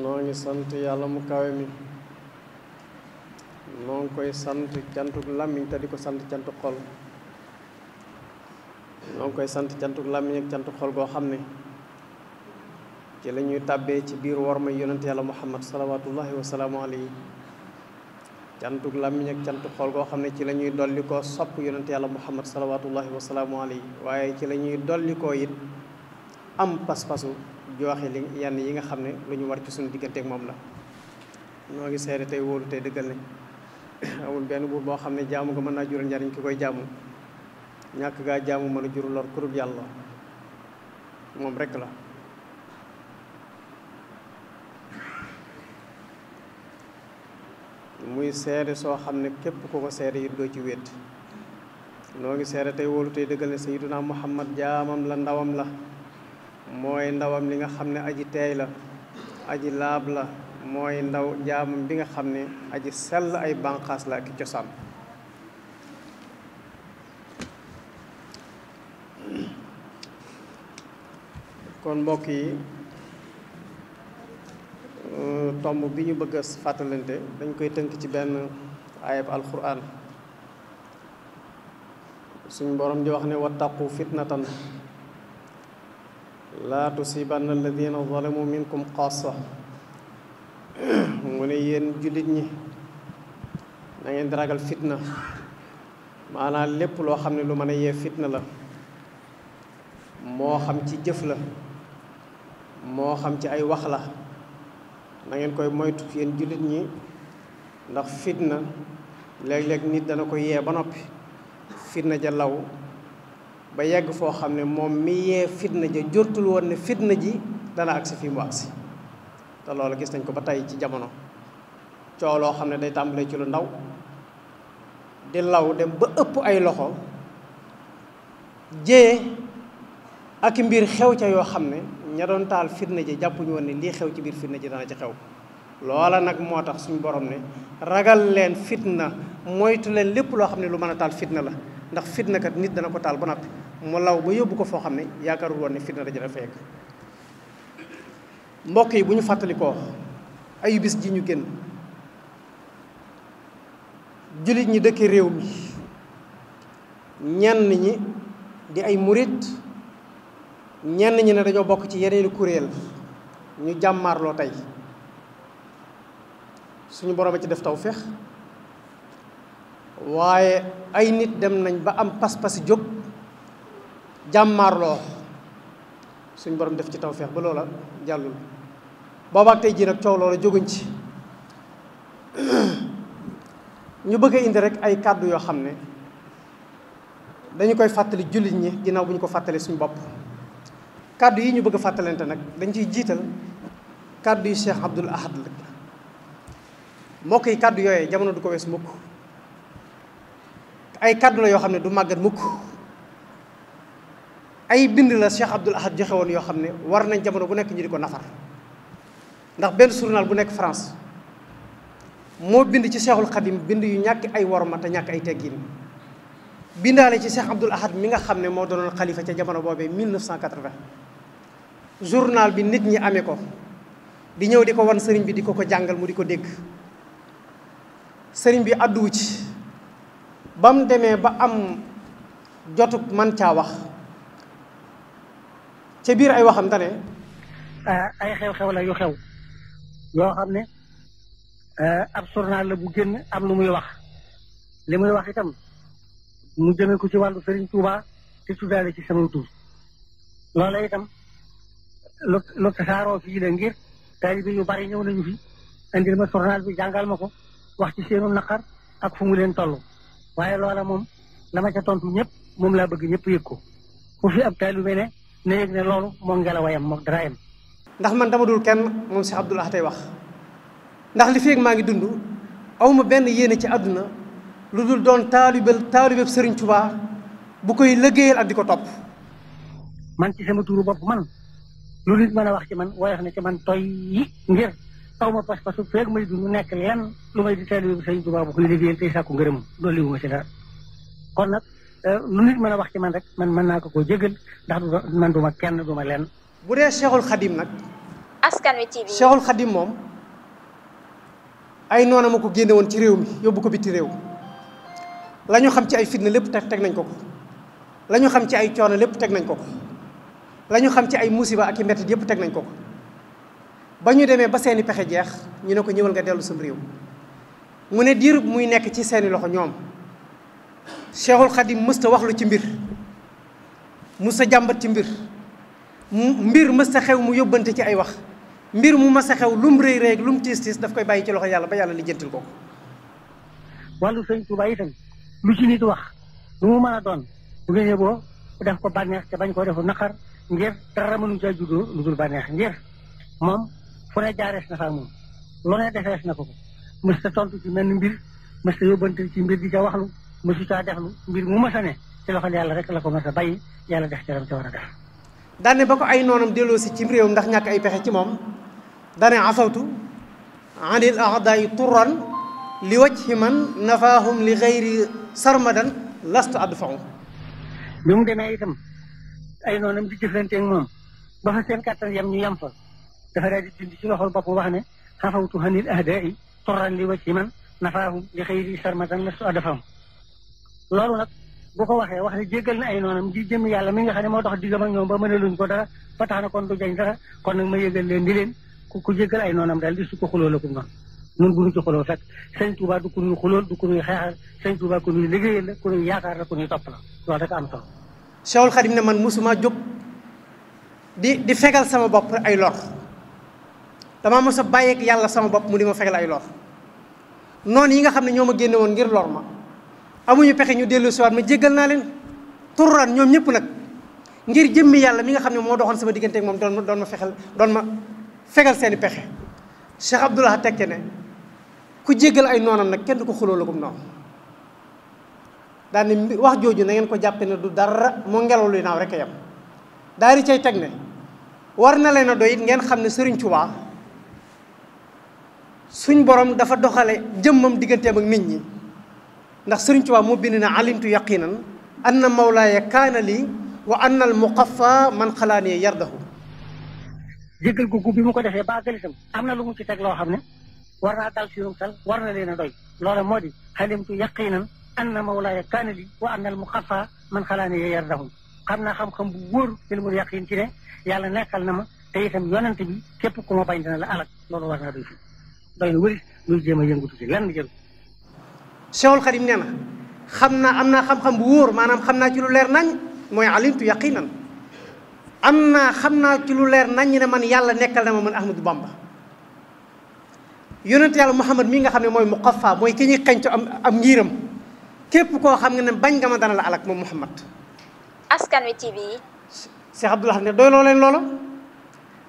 noo ngi sant yàlla mu kawe mi noo ngi koy sant cantuk làmmiñ te di ko sant cantuk xol noo ngi koy sant cantuk làmmiñ ak cantuk xol goo xam ne ci la ñuy tàbbee ci biir worma yonent yàlla muhammad salawaatullahi wa salaamu alayhi cantuk làmmiñ ak cantuk xol goo xam ne ci la ñuy dolli koo sopp yonent yàlla muhammad salawaatullahi wa salaamu alayhi waaye ci la ñuy dolli koo it am pas-pasu joxe li yenn yi nga xam ne lu ñu war ci suñu digganteeg moom la noo ngi seede tey wóolu tey dëggal ne amul benn buur boo xam ne jaamu nga mën naa jural njariñ ki koy jaamu ñàkk gaa jaamu mën a juru lor ku dul yàlla moom rekk la muy seede soo xam ne képp ku ko seede it doo ci wéet noo ngi seede tey wóolu tey dëggal ne sayyiduna muhammad jaamam la ndawam la mooy ndawam li nga xam ne aji teey la aji laab la mooy ndaw jaamam bi nga xam ne aji sell ay bànqaas la ak cosaan kon mbokk yi tomb bi ñu bëgg a fàttalante dañ koy tënk ci benn ayab alquran suñ borom di wax ne wattaqu fitnatan laa tusibanna alladina zalamu minkum xaasa mu ne yéen jullit ñi na ngeen di ragal fitna maanaam lépp loo xam ne lu mën a yee fitna la moo xam ci jëf la moo xam ci ay wax la na ngeen koy moytu yéen jullit ñi ndax fitna léeg-léeg nit dana ko yee ba noppi fitna ja law ba yegg foo xam ne moom mi yee fitna ja jortul woon ne fitna ji dana agsi fii mu agsi te loolu gis nañ ko ba tey ci jamono coow loo xam ne day tàmbalee ci lu ndaw di law dem ba ëpp ay loxo jee ak mbir xew ca yoo xam ne ña doon taal fitna ji jàppuñu woon ne lii xew ci biir fitna ji dana ci xew loola nag moo tax suñu borom ne ragal leen fitna moytu leen lépp loo xam ne lu mën a taal fitna la ndax fitna kat nit dana ko taal ba noppi mu law ba yóbbu ko foo xam ne yaakaarul woon ne fitna dajana fekk mbokk yi bu ñu fàttalikoo ayu bis ji ñu génn jullit ñi dëkk réew mi ñenn ñi di ay murit ñenn ñi ne dañoo bokk ci yeneeni kuréel ñu jàmmaarloo tey suñu borom a ci def tawfeex waaye ay nit dem nañ ba am pas-pasi jóg jàmmaarloo suñu borom def ci tawfeex ba loola jàllul boobaak tey jii nag coow loola jóguñ ci ñu bëgg a indi rek ay kàddu yoo xam ne dañu koy fàttali jullit ñi ginnaaw bu ñu ko fàttali suñu bopp kàddu yi ñu bëgg a fàttalante nag dañ ciy jiital kàddu yi Cheikh Abdoul Ahad la mbokk yi kàddu yooyee jamono du ko wees mukk ay kàddu la yoo xam ne du màggat mukk ay bind la Cheikh Abdoul Ahad joxe woon yoo xam ne war nañ jamono bu nekk ñu di ko nafar ndax benn journal bu nekk France moo bind ci Cheikhul Khadim bind yu ñàkk ay worma te ñàkk ay teggin bindaale ci Cheikh Abdoul Ahad mi nga xam ne moo doonoon xalifa ca jamono boobee 1980 journal bi nit ñi amee ko di ñëw di ko wan sëriñ bi di ko jàngal mu di ko dégg sëriñ bi àdduwu ci ba mu demee ba am jotug man caa wax ca biir ay waxam te ne ay xew-xew la yu xew yoo xam ne ab journal la bu génn am lu muy wax li muy wax itam mu jëmee ko ci wàllu Serigne Touba te tuddaale ci sama tur loola itam lu tasaaroo fii la ngir taalibe yu bari ñëw nañu fi indil ma journal bi jàngal ma ko wax ci seenu naqar ak fu mu leen toll waaye loola moom la ma ca tontu ñëpp moom laa bëgg ñëpp yëg ko fu fi ab taalibe ne na yëg ne loolu moo ngelawayam moo dara yam ndax man dama dul kenn moom Cheikh Abdoul Ahad tey wax ndax li feeg maa ngi dund awma benn yéene ci àdduna lu dul doon taalibeb Serigne Touba bu koy liggéeyal ak di ko topp man ci sama tuuru bopp man lu nit mën a wax ci man woyof na ci man toy yi ngir aw ma pas-pasu feeg may dund nekk lenn lu may di taalibeb Serigne Touba bu koy liggéeyal tey sàkku ngërëmam loolu liwu ma ci dara kon nag lu nit mën a wax ci man rek man mën naa ko jégal ndax man duma kenn duma lenn bu dee Cheikhul Khadim nag Askan Wi TV. Cheikhul Khadim moom ay noonam a ko génne woon ci réew mi yóbbu ko biti réew la ñu xam ci ay fitna lépp teg nañ ko ko la ñu xam ci ay coono lépp teg nañ ko ko la ñu xam ci ay musiba ak i mettit yëpp teg nañ ko ko ba ñu demee ba seeni pexe jeex ñu ne ko ñëwal nga dellu sam réew mu ne diir muy nekk ci seeni loxo ñoom Cheikhul Khadim mësta wax lu ci mbir mësta jàmbat ci mbir mësta xew mu yóbbante ci ay wax mbir mu mësta xew lum rëy rëy lum tiis tiis daf koy bàyyi ci loxo yàlla ba yàlla lijjantil ko ko. wàllu sëñ Tuubaa itam lu ci nit wax lu mu mën a doon bu ngeen boo def ko bànneex te bañ koo defu naqar ngir dara mënuñ ca juddoo lu dul bànneex ngir moom fu ne jaarees na fa moom lu ne defees na ko mësta tontu ci mel ni mbir mësta yóbbante ci mbir di ca waxlu mësu caa deflu mbir mu mës a ne ci loxol yàlla rek la ko mës a bàyyi yàlla def ca ram ca war a def. daane ba ko ay noonam delloo si ci réewam ndax ñàkk ay pexe ci moom daane afawtu anil aadaayi turran li wajhi man nafaahum li xayri sarmadan lastu adfa'u. bi mu demee itam ay noonam di jëflanteeg moom ba fa seen kàttan yam ñu yam fa dafa daal di dindi ci loxol boppam wax ne afawtu anil aadaayi turran li wajhi man nafaahum li xayri sarmadan lastu adfa'u. loolu nag bu ko waxee wax ne jéggal na ay noonam di jëm yàlla mi nga xam ne moo tax diggam ak ñoom ba mënaluñ ko dara ba tax na kon du jañ dara kon nag ma yëgal leen di leen ku jéggal ay noonam daal di su ko xuloo la ko noonu nun bu ñu ci xuloo fekk sëñ Tuubaa du ko nuy xulool du ko nuy xeexal sëñ Tuubaa ku nuy liggéeyal la ku nuy yaakaar la ku nuy topp la loolu rek am solo. Cheikhul Khadim ne man mosuma jóg di fegal sama bopp ay lor damaa mos a bàyyeeg yàlla sama bopp mu di ma fegal ay lor noonu yi nga xam ne ñoo ma génne woon ngir lor ma amuñu pexe ñu dellu siwaat ma jéggal naa leen turran ñoom ñëpp nag ngir jëmmi yàlla mi nga xam ne moo doxoon sama diggante ak moom doon ma fegal seeni pexe. Cheikh Abdoulaye tekke ne ku jéggal ay noonam nag kenn du ko xuloo la gum noonu daal ni wax jooju na ngeen ko jàppe ne du dara moo ngelaw luy naaw rek a yem daal di cay teg ne war na leen a doy it ngeen xam ne Sëriñ Tuubaa suñ borom dafa doxale jëmmam digganteem ak nit ñi ndax Sëriñ Tuubaa moo bind na alimtu yaqinan anna mawlaaya kaana lii wa anna al muqaffa man xalaani yardahu. jéggal googu bi mu ko defee ba àggal itam am na lu mu ci teg loo xam ne war naa dal si ñoom sal war na leen a doy loola moo di alimtu yaqinan anna mawlaaya kaana lii wa anna al muqaffa man xalaani yardahu xam naa xam-xam bu wóor ilmul yaqin ci ne yàlla nekkal na ma te itam yonent bi képp ku ma bañ dina la alak loolu war naa doy fi doy na wëri luy jéem a yëngutu si lenn jël. Cheikhul Khadim nee na xam naa am naa xam-xam bu wóor maanaam xam naa ci lu leer nañ mooy alimtu yaqinan xam naa ci lu leer nañ ne man yàlla nekkal na ma man Ahmadou Bamba yonent yàlla Muhammad mii nga xam ne mooy muqaffa mooy ki ñuy xañtu am ngiiram képp koo xam nga ne bañ nga ma dana la alak moom Muhammad. Askan Wi TV. Cheikh Abdoulaye ne doy loo leen loola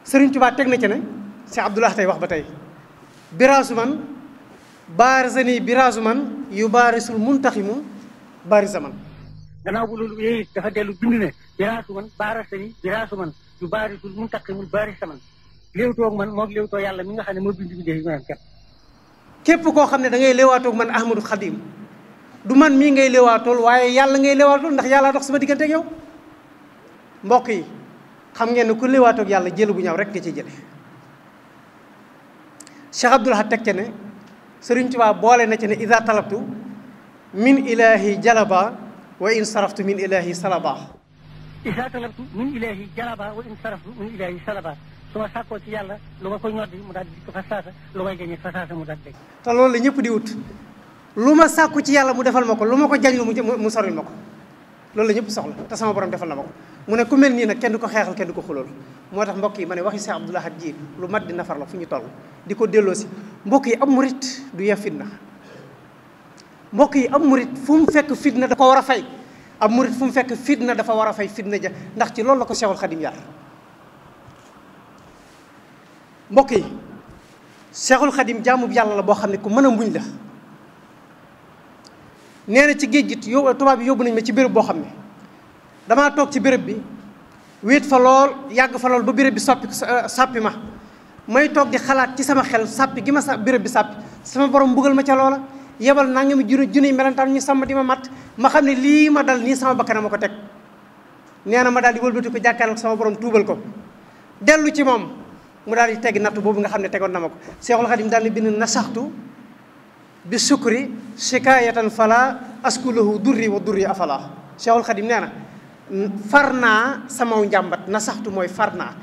Sëriñ Tuubaa teg na ci ne Cheikh Abdoulaye tey wax ba tey biraasu man baarisani biraasu man yu baarisul muntaximu baarisa man. gannaaw bu loolu yooyu dafa dellu bind ne biraasu man baarisani biraasu man yu baarisul muntaximul baarisa man léewtoo ak man moog léewtoo yàlla mi nga xam ne moo bind bi dee ñu naan képp koo xam ne da ngay léewaatoo ak man Ahmadou Khadim du man mii ngay léewaatool waaye yàlla ngay léewaatool ndax yàlla dox sama diggante ak yow mbokk yi xam ngeen ne ku léewaatoo ak yàlla jël bu ñaaw rek nga ci jële Cheikh Abdoulaye teg ca ne Sëriñ Tuubaa boole na ci ne ida talabtu min ilahi jalaba wa in saraftu min ilahi salaba. ida talabtu min ilahi jalaba wa in saraftu min ilahi salaba su ma sàkkoo ci yàlla lu ma ko ñoddi mu daal di ko fa saasa lu may jañee fa saasa mu daal di te loolu la ñëpp di wut lu ma sàkku ci yàlla mu defal ma ko lu ma ko jañ lu mu soril ma ko loolu la ñëpp soxla te sama borom defal na ma ko mu ne ku mel nii nag kenn du ko xeexal kenn du ko xulool moo tax mbokk yi ma ne waxi Cheikh Abdoul Ahad ji lu mat di nafar la fu ñu toll di ko delloo si mbokk yi am murit du yee fitna mbokk yi am murit fu mu fekk fitna da ko war a fay am murit fu mu fekk fitna dafa war a fay fitna ja ndax ci loolu la ko Cheikhul Khadim yar mbokk yi Cheikhul Khadim jaamub yàlla la boo xam ne ku mën a muñ la nee na ci géej gi tubaab bi yóbbu nañ ma ci béréb boo xam ne damaa toog ci béréb bi wéet fa lool yàgg fa lool ba béréb bi sàppi ma may toog di xalaat ci sama xel sàppi gi ma béréb bi sàppi sama borom mbugal ma ca loola yebal naa nga mi junniy melentaan ñu sàmm di ma mat ma xam ne lii ma dal nii sama bakkan ma ko teg nee na ma daal di wëlbati ko jàkkaarloo sama borom tuubal ko dellu ci moom mu daal di teggi natt boobu nga xam ne tegoon na ma ko Seexul Xadim daal di bind nasaxtu bi sukri shikaayatan fala askulahu durri wa durri afala Seexul Xadim nee na far naa samaw njàmbat nasaxtu mooy far naa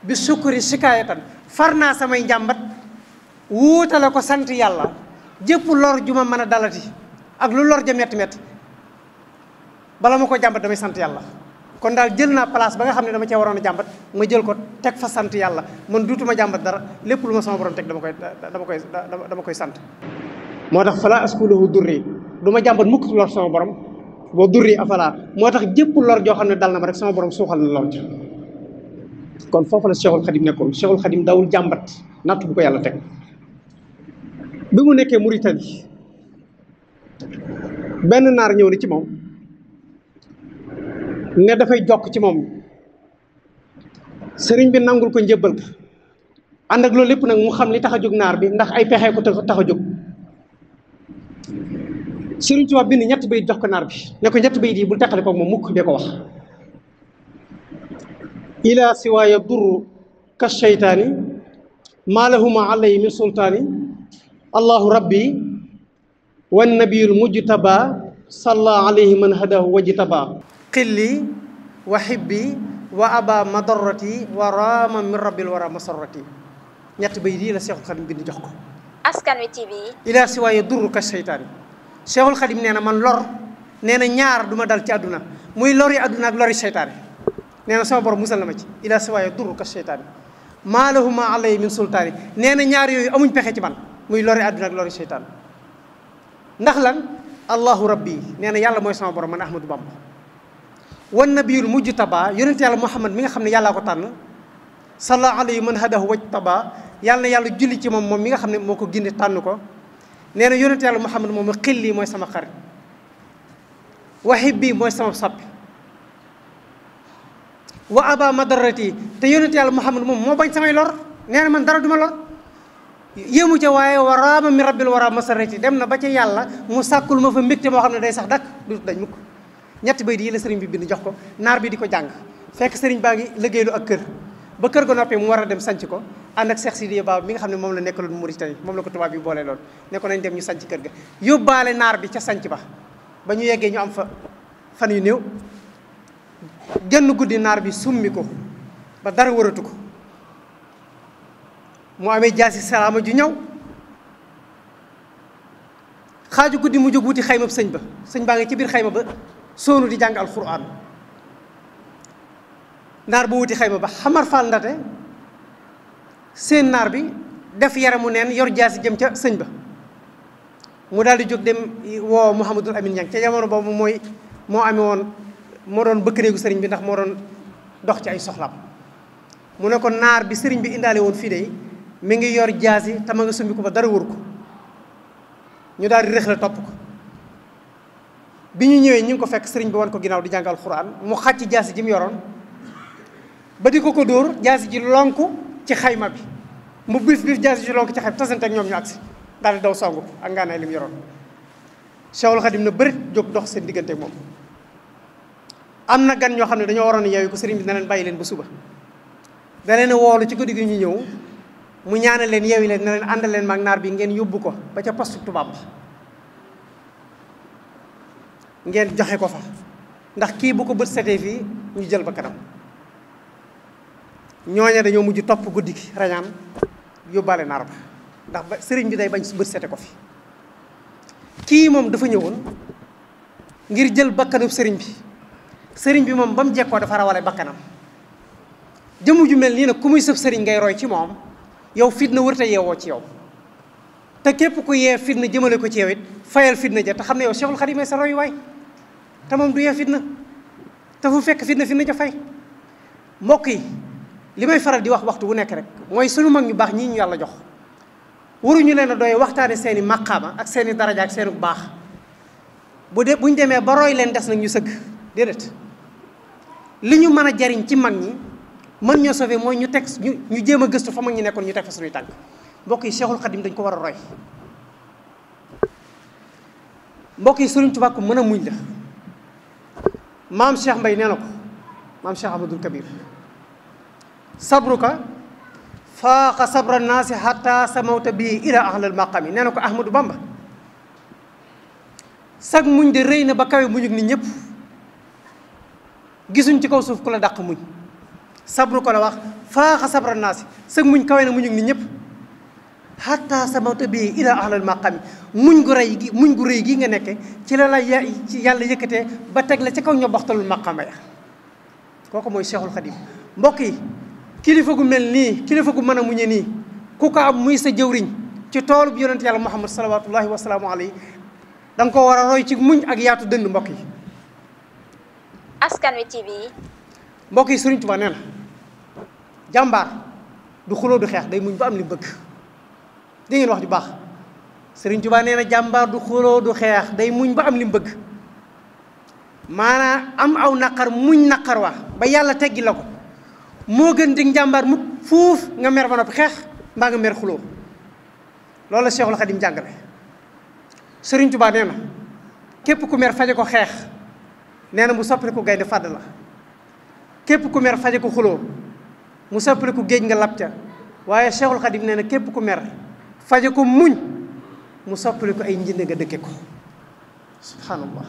bi sukri shikaayatan far naa samay njàmbat wuutale ko sant yàlla jëpp lor ju ma mën a dalati ak lu lor ja metti metti bala ma ko jàmbat damay sant yàlla kon daal jël naa place ba nga xam ne dama cee waroon a jàmbat ma jël ko teg fa sant yàlla man duutuma jàmbat dara lépp lu ma sama borom teg dama koy sant moo tax fala askulahu durri du ma jàmbat mukk lor sama borom boo durri afala moo tax jëpp lor joo xam ne dal na ma rek sama borom suuxal na lor ja kon foofu la Cheikhul Khadim nekkoon Cheikhul Khadim dawul jàmbat natt bu ko yàlla teg bi mu nekkee Mauritanie benn naar ñëw na ci moom ne dafay jokk ci moom sëriñ bi nangul ko njëbbal ka ànd ak loolu lépp nag mu xam li tax a jóg naar bi ndax ay pexe ko tax a jóg sëriñ Tuubaa bind ñett bayit jox ko naar bi ne ko ñett bayit yi bul teqale ko moom mukk dee ko wax ila siwaaya durru ka sheytaani maa lahuma alay min sultaani allahu rabbi wan nabiyul mujtaba salla alayhi man hadahu wajtaba xilli wa xibbi wa aba madarrati wa raama min rabbil wara masarrati ñett bay yii la Seexul Xadim bind jox ko Askan Wi TV ila si waaye durru ka seytaani Seexul Xadim nee na man lor nee na ñaar du ma dal ci àdduna muy lori àdduna ak lori seytaani nee na sama borom musal na ma ci ila si waaye durru ka seytaani maa lahuma alay min sultaani nee na ñaar yooyu amuñ pexe ci man muy lori àdduna ak lori seytaan ndax lan allahu rabbi nee na yàlla mooy sama borom man Ahmadou Bamba wan nabiyul mujtaba yonent yàlla Muhammad mi nga xam ne yàllaa ko tànn salla alayhi man hadahu wajtaba yàlla na yàlla julli ci moom mi nga xam ne moo ko gindi tànn ko nee na yonent yàlla Muhammad moom xilli mooy sama xarit wahibbi mooy sama sappi wa aba madarrati te yonent yàlla Muhammad moom moo bañ samay lor nee na man dara duma lor yéemu ca waaye waraama mi rabbil wara masarrati dem na ba ca yàlla mu sàkkul ma fa mbégte moo xam ne day sax dakk du dañ mukk ñetti bayit yi la sëriñ bi bind jox ko naar bi di ko jàng fekk sëriñ baa ngi liggéeylu ak kër ba kër ga noppee mu war a dem sanc ko ànd ak Cheikh Sidiya Ba mi nga xam ne moom la nekkaloon Mauritanie moom la ko tubaab bi boole loon ne ko nañ dem ñu sanc kër ga yóbbaale naar bi ca sanc ba ñu yeggee ñu am fa fan yu néew genn guddi naar bi summi ko ba dara wëratu ko mu amee jaasi salaama ju ñëw xaaju guddi mu jóg wuti xayma sëñ ba sëñ baa ngi ci biir xayma ba soonu di jàng alxuraan naar bu wuti xayma ba xamar faal ndate seen naar bi def yaramu neen yor jaasi jëm ca sëñ ba mu daal di jóg dem woo Mouhamadul Amin Ñang ca jamono boobu moo amee woon moo doon bëkk néegu sëriñ bi ndax moo doon dox ci ay soxlaam mu ne ko naar bi sëriñ bi indaale woon fii de mi ngi yor jaasi te ma nga sumbi ko ba dara wër ko ñu daal di rëxla topp ko bi ñu ñëwee ñu ngi ko fekk sëriñ bi wan ko ginnaaw di jàngal Alxuraan mu xàcc jaasi ji mu yoroon ba di ko dóor jaasi ji lonku ci xayma bi mu biif jaasi ji lonku ci xayma tasante ak ñoom ñu agsi daal di daw songu ak ngaanaay li mu yoroon Cheikhul Khadim na bërit jóg dox seen diggante ak moom am na gan ñoo xam ne dañoo waroon a yeewi ko sëriñ bi na leen bàyyi leen ba suba da leen a woolu ci guddi gi ñu ñëw mu ñaanal leen yeewi leen na leen àndal leen maag naar bi ngeen yóbbu ko ba ca poste tubaab ba ngeen joxe ko fa ndax kii bu ko bët setee fii ñu jël ba kanam ñooña dañoo mujj topp guddi gi rañaan yóbbaale naar ba ndax ba sëriñ bi day bañ bët sete ko fi kii moom dafa ñëwoon ngir jël bakkanub sëriñ bi moom ba mu jekkoo dafa rawale bakkanam jëmu ju mel nii nag ku muy sëf sëriñ ngay roy ci moom yow fitna wërta yeewoo ci yow te képp ku yee fitna jëmale ko ci yow it fayal fitna ja te xam ne yow Cheikhul Khadim sa roy waay te moom du yee fitna te fu fekk fitna ja fay mbokk yi li may faral di wax waxtu bu nekk rek mooy sunu mag ñu baax ñii ñu yàlla jox waruñu leen a doy waxtaane seeni maqaama ak seeni daraja ak seeni baax buñ demee ba roy leen des nag ñu sëgg déedéet li ñu mën a jariñ ci mag ñi mën ñoo sauvé mooy ñu teg ñu jéem a gëstu fa mag ñi nekkoon ñu teg fa suñuy tànk mbokk yi Cheikhul Khadim dañ ko war a roy mbokk yi Sëriñ Tuubaa ko mën a muñ la maam Cheikh Mbay nee na ko maam Cheikh Ahmadul Kabir sabruka faaqa sabra naasi hatta samawta bii ila ahlal maqami nee na ko Ahmadou Bamba sag muñ de rëy na ba kawe muñug nit ñëpp gisuñ ci kaw suuf ku la dàq muñ sabru ko la wax faaxa sabra naasi sag muñ kawe na muñug nit ñëpp hatta samawta bii ila ahlal maqami muñ gu rëy gi nga nekke ci la yàlla yëkkatee ba teg la ca kaw ño baxtalul maqama ya kooku mooy Cheikhul Khadim mbokk yi kilifa gu mel nii kilifa gu mën a muñe nii ku ko am muy sa jëwriñ ci toolu bi yonent yàlla Muhammad salawatullahi wasalaamu alayhi da nga ko war a roy ci muñ ak yaatu dënd mbokk yi. Askan Wi TV. mbokk yi Sëriñ Tuubaa nee na jàmbaar du xuloo du xeex day muñ ba am li bëgg di ngeen wax ju baax Sëriñ Tuubaa nee na jàmbaar du xuloo du xeex day muñ ba am li bëgg maanaam am aw naqar muñ naqar wa ba yàlla teggi la ko moo gën di njàmbaar mukk fuuf nga mer ba noppi xeex mbaa nga mer xuloo loolu la Cheikhul Khadim jàngale. Sëriñ Tuubaa nee na képp ku mer faje ko xeex nee na mu soppali ko gaynde fàdd la képp ku mer faje ko xuloo mu soppali ko géej nga lab ca waaye Cheikhul Khadim nee na képp ku mer faje ko muñ mu soppali ko ay njinde nga dëkke ko subhanallah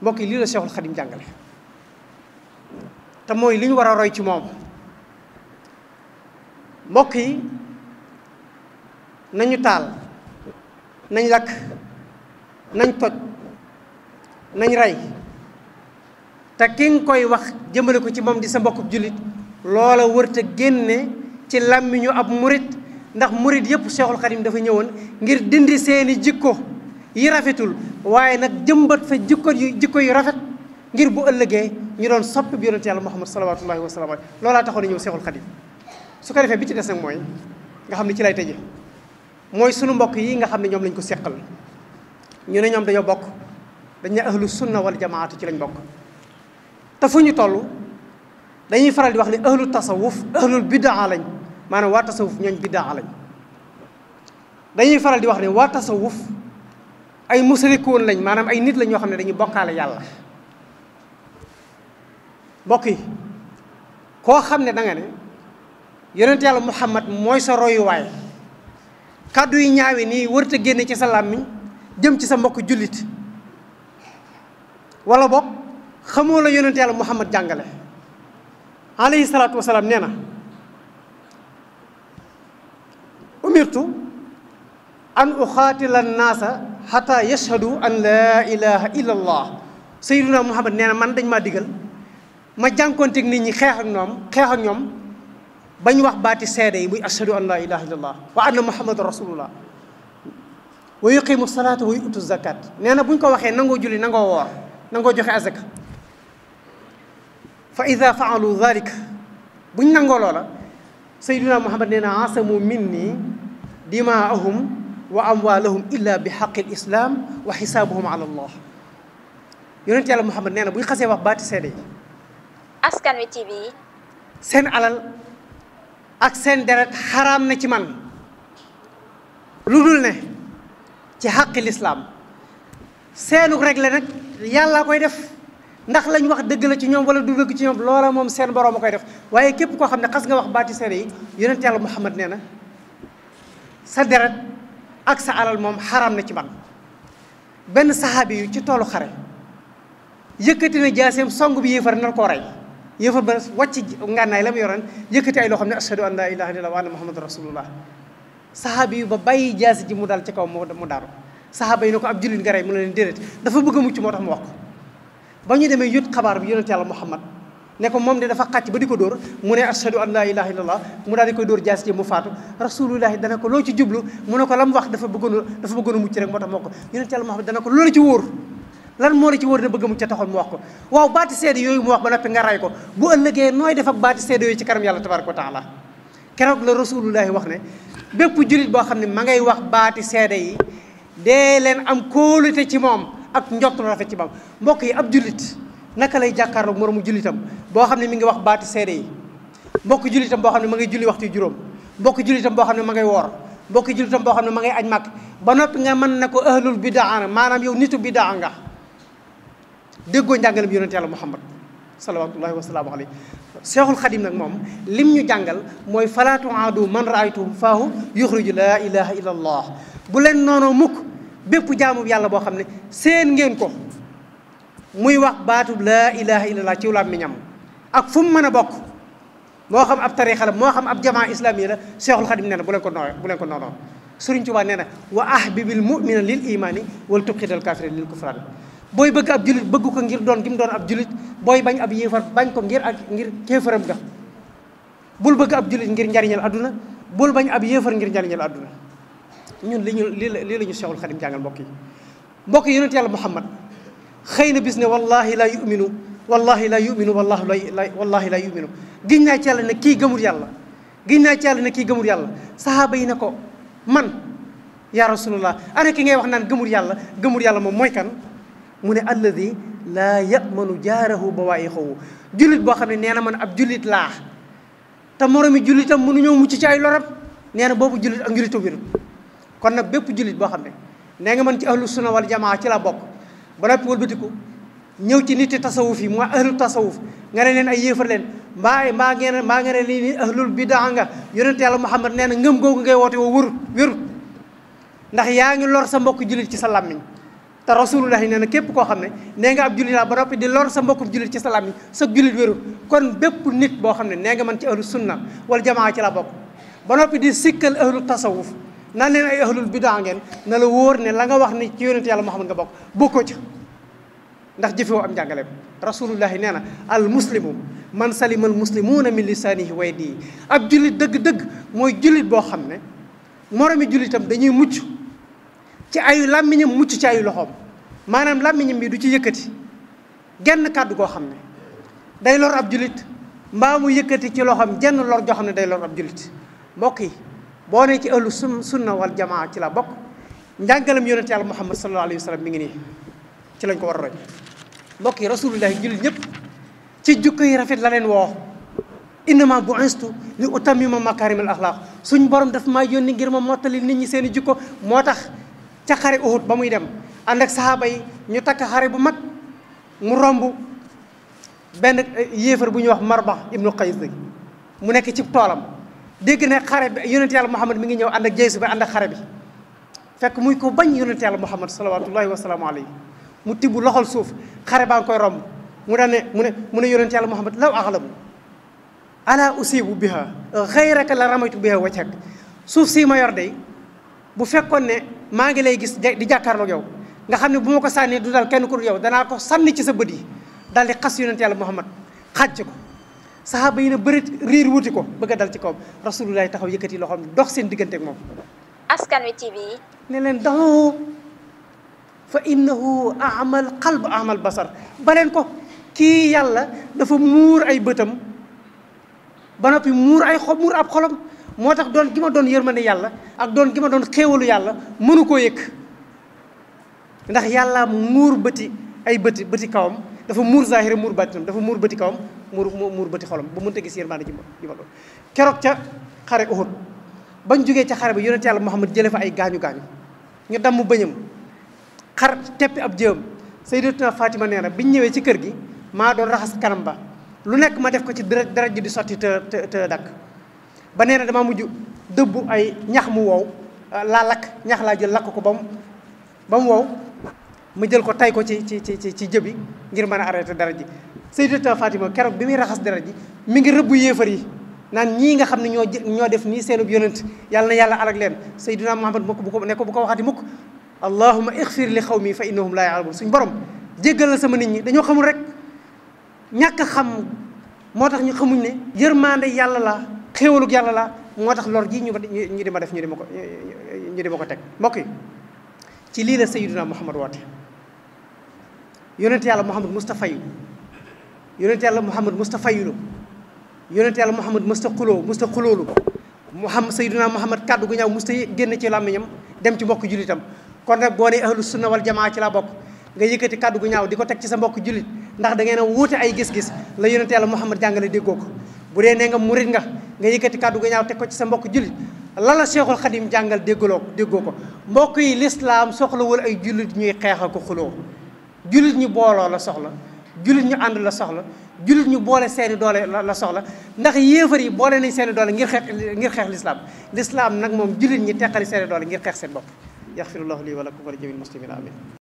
mbokk yi lii la Cheikhul Khadim jàngale te mooy li ñu war a roy ci moom mbokk yi nañu taal nañ lakk nañ toj nañ rey te ki nga koy wax jëmale ko ci moom di sa mbokku jullit loola wërta génne ci làmmiñu ab murit ndax murit yëpp Cheikhul Khadim dafa ñëwoon ngir dindi seeni jikko yi rafetul waaye nag jëmbat fa jikko yu rafet ngir bu ëllëgee ñu doon soppi bi yonent yàlla Muhammad salawatullahi wa salaam loolaa taxoon na ñëw Cheikhul Khadim su ko defee bi ci des nag mooy nga xam ne ci lay tëje mooy sunu mbokk yi nga xam ne ñoom lañ ko seqal ñu ne ñoom dañoo bokk dañ ne ahlu sunna wal jamaatu ci lañ bokk te fu ñu toll dañuy faral di wax ne ahlu tasawuf ahlul bidaa lañ maanaam waa tasawuf ñooñ bidaa lañ dañuy faral di wax ne waa tasawuf ay musrikoon lañ maanaam ay nit lañ ñoo xam ne dañuy bokkaale yàlla mbokk yi koo xam ne da nga ne yonent yàlla Muhammad mooy sa royuwaay kàddu yi ñaawi nii wërta génne ci sa làmmiñ jëm ci sa mbokk jullit wala boog xamoo la yonent yàlla Muhammad jàngale alayhi salaatu wasalaam nee na umirtu an uxaatila annaasa xata yashhadu an laa ilaha illa allah sayyiduna Muhammad nee na man dañ maa digal ma jànkoonteeg nit ñi xeex ak ñoom bañ wax baati seede yi muy ashhadu an laa ilaha illallah wa anna muhammadu rasulullah wa yuqimu salaata wa yu'tu zakat nee na buñ ko waxee nangoo julli nangoo woor nangoo joxe azaka fa ida faalu dalik buñ nangoo loola sayyiduna Muhammad nee na asamu minni dimaahum wa amwaalahum illa bi xaqi lislam wa xisaabuhum ala allah yonent yàlla Muhammad nee na buñ xasee wax baati seede yi Askan Wi TV. seen alal ak seen deret xaraam na ci man lu dul ne ci xaqi lislaam seenu réglé nag yàllaa koy def ndax lañ wax dëgg la ci ñoom wala du dëgg ci ñoom loola moom seen boroom a koy def waaye képp koo xam ne xas nga wax baati seede yi yonent yàlla Muhammad nee na sa deret ak sa alal moom xaraam na ci man benn saxaabi yu ci toolu xare yëkkati na jaaseem song bi yéefar nar koo rey yéefar ba wàcc ngànnaay la mu yoroon yëkkati ay loo xam ne ashhadu an laa ilaha illallah wa anna muhammadu rasulullah saxaabi yu ba bàyyi jaasi ji mu dal ci kaw mu daaru saxaaba yi ne ko ab jullit nga rey mu ne leen déedéet dafa bëgg a mucc moo tax mu wax ko ba ñu demee yut xabaar bi yonent yàlla Muhammad ne ko moom de dafa xàcc ba di ko dóor mu ne ashhadu an laa ilaha illallah mu daal di koy dóor jaasi ji mu faatu rasulullahi dana ko loo ci jublu mu ne ko la mu wax dafa bëggoon a mucc rek moo tax mu wax ko yonent yàlla Muhammad dana ko loolu ci wóor lan moo la ci wóor ne bëgg mucc taxoon mu wax ko waaw baati seede yooyu mu wax ba noppi nga ray ko bu ëllëgee nooy def ak baati seede yooyu ci kanam yàlla tabaraka wa taala keroog la rasulullahi wax ne bépp jullit boo xam ne ma ngay wax baati seede yi dee leen am kóolute ci moom ak njott rafet ci moom mbokk yi ab jullit naka lay jàkkaarloog moromu jullitam boo xam ne mi ngi wax baati seede yi mbokk jullitam boo xam ne ma ngay julli waxtu juróom mbokk jullitam boo xam ne ma ngay woor mbokk jullitam boo xam ne ma ngay aj màkk ba noppi nga mën na ko ahlul bidaa maanaam yow nitu bidaa nga déggoo njàngale bi yonent yàlla Muhammad salawatullahi wasalaamu alayhi Seexul Xadim nag moom lim ñu jàngal mooy falaa tuaadu man raaytum faahu yuxriju laa ilaha illa allah. bu leen noonoo mukk bépp jaamu yàlla boo xam ne seen ngeen ko muy wax baatub laa ilaha illa allah ci làmmiñam ak fu mu mën a bokk, moo xam ab tariixa la moo xam ab jamaa islami la. Seexul Xadim nee na bu leen ko noonoo. Sëriñ Tuubaa nee na wa ahbibil mu'mina lil imaani wal tubxidal kaafira lil kufraan. booy bëgg ab julit bëgg ko ngir doon gi mu doon ab julit, booy bañ ab yéefar bañ ko ngir kéefaram ga. bul bëgg ab julit ngir njariñal adduna, bul bañ ab yéefar ngir njariñal adduna. ñun lii la ñu Seexul Xadim jàngal mbokk yi yonent yàlla Muhammad xëy na bis ne wallahi la yuminu wallahi la yuminu wallahi la yuminu. giñ naa ci yàlla ne kii gëmul yàlla, giñ naa ci yàlla ne kii gëmul yàlla. sahaaba yi ne ko man ya rasulullah ana ki ngay wax naan gëmul yàlla moom mooy kan? mu ne alladi laa yamanu jaarahu bawaa'iqahu. jullit boo xam ne nee na man ab jullit laa te moromi jullitam mënuñoo mucc ci ay loram, nee na boobu jullit ak njullitam wérut. kon nag bépp jullit boo xam ne nee nga man ci ahlu sunna wal jamaa ci la bokk ba noppi wëlbatiku ñëw ci nit tasawuf yi mooy ahlu tasawuf nga ne leen ay yéefar leen mbaa nga ne lii ni ahlul bidaa nga. yonent yàlla Muhammad nee na ngëm googu ngay woote woo wérut ndax yaa ngi lor sa mbokk jullit ci sa làmmiñ. te rasulullah nee na képp koo xam ne nee nga ab jullit laa ba noppi di lor sa mbokkum jullit ci sa làmmiñ sa jullit wérul. kon bépp nit boo xam ne nee nga man ci ahlu sunna wala jamaa ci la bokk ba noppi di sikkal ahlu tasawuf naan leen ay ahlul bidaa ngeen, na la wóor ne la nga wax ni ci yonent yàlla Muhammad nga bokk bokkoo ca, ndax jëfewoo am njàngaleem. rasulullahi nee na al muslimu man salima al muslimuuna min lisaanihi wa yadihi. ab jullit dëgg-dëgg mooy jullit boo xam ne moromi jullitam dañuy mucc ci ayu làmmiñam mucc ci ayu loxoom. maanaam làmmiñam bi du ci yëkkati genn kàddu goo xam ne day lor ab jullit, mbaa mu yëkkati ci loxoom jenn lor joo xam ne day lor ab jullit. mbokk yi boo ne ci ahlu sunna wal jamaa ci la bokk, njàngalam yonent yàlla Muhammad sallallahu alayhi wa sallam mi ngi nii ci lañ ko war a roy. mbokk yi rasulullahi jullit ñëpp ci jukko yi rafet la leen woo. innama bu'istu li utammima makaarimal axlaaq. suñ borom daf maa yónni ngir ma mottali nit ñi seen i jukko. moo tax ca xare Uhud ba muy dem ànd ak sahaaba yi ñu takk xare bu mag, mu romb benn yéefar bu ñuy wax Marba ibnu Qays mu nekk ci toolam. dégg ne xare bi yonent yàlla Muhammad mi ngi ñëw ànd ak jeysu bi ànd ak xare bi, fekk muy ko bañ yonent yàlla Muhammad salawatullahi wa salaamu alayhi. mu tibb loxol suuf, xare baa ngi koy romb mu daan ne mu ne yonent yàlla Muhammad law axlamu ala usibu biha xayraka la ramaytu biha wajhak. suuf sii ma yor day bu fekkoon ne maa ngi lay gis di jàkkaarloog yow nga xam ne bu ma ko sànnee du dal kenn ku dul yow, danaa ko sànni ci sa bët yi. daal di xas yonent yàlla Muhammad xàcc ko. sahaaba yi ne bërit riir wuti ko bëgg a dal ci kawam. rasulullahi taxaw yëkkati loxoom dox seen diggante ak moom. Askan Wi TV ne leen daxoo fa innahu amal qalb amal basar. baleen ko kii yàlla dafa muur ay bëtam ba noppi muur ab xolam. moo tax doon gi ma doon yërmande yàlla ak doon gi ma doon xéewalu yàlla mënu koo yëg, ndax yàlla muur bëti kawam. dafa muur zahira muur baatinam, dafa muur bëti kawam muur bëti xolam ba mënta gis yërmande ji ma doon. keroog ca xare Uhud bañ jógee ca xare ba yonent yàlla Muhammad jële fa ay gaañu ñu damm bëñam xar teppi ab jëm. Sayyidatuna Fatima nee na biñ ñëwee ci kër gi maa doon raxas kanam ba, lu nekk ma def ko ci dara ji di sotti te dakk ba nee na damaa mujj dëbbu ay ñax mu wow laa lakk ñax laa jël lakk ko ba mu wow ma jël ko tay ko ci jëbi ngir mën a arrêté dara ji. Sayyidatuna Fatima keroog bi muy raxas dara ji mi ngi rëbbu yéefar yi naan ñii nga xam ne ñoo def nii seenub yonent yàlla na yàlla alag leen. Sayyiduna Muhammad bu ko waxati mukk allahumma ixfir li xawmi fa innahum laa ya'lamun. suñ borom jéggalal sama nit ñi dañoo xamul rek, ñàkk a xam moo tax ñu xamuñ ne yërmande yàlla la xéewalug yàlla la. moo tax lor ji ñu di ma def ñu di ma ko teg. mbokk yi ci lii la Sayyiduna Muhammad woote. yonent yàlla Muhammad Mustafa yu yonent yàlla Muhammad Mustafa yu yonent yàlla Muhammad musta xuloolu Sayyiduna Muhammad kàddu gu ñaaw musta génn ci làmmiñam dem ci mbokk jullitam. kon nag boo ne ahlu sunna wal jamaa ci laa bokk nga yëkkati kàddu gu ñaaw di ko teg ci sa mbokk jullit ndax da ngeen a wuute ay gis-gis la yonent yàlla Muhammad jàngale déggoo ko. bu dee nee nga murit nga yëkkati kàddu gu ñaaw teg ko ci sa mbokk jullit la Seexul Xadim jàngal déggoo ko. mbokk yi lislaam soxlawul ay jullit ñuy xeex ko xuloo. jullit ñu booloo la soxla, jullit ñu ànd la soxla, jullit ñu boole seeni doole la soxla ndax yéefar yi boole nañ seeni doole ngir xeex lislaam nag moom jullit ñi teqali seeni doole ngir xeex seen bopp yaxfirullahu lii wa lakum wa li jamiil muslimin amin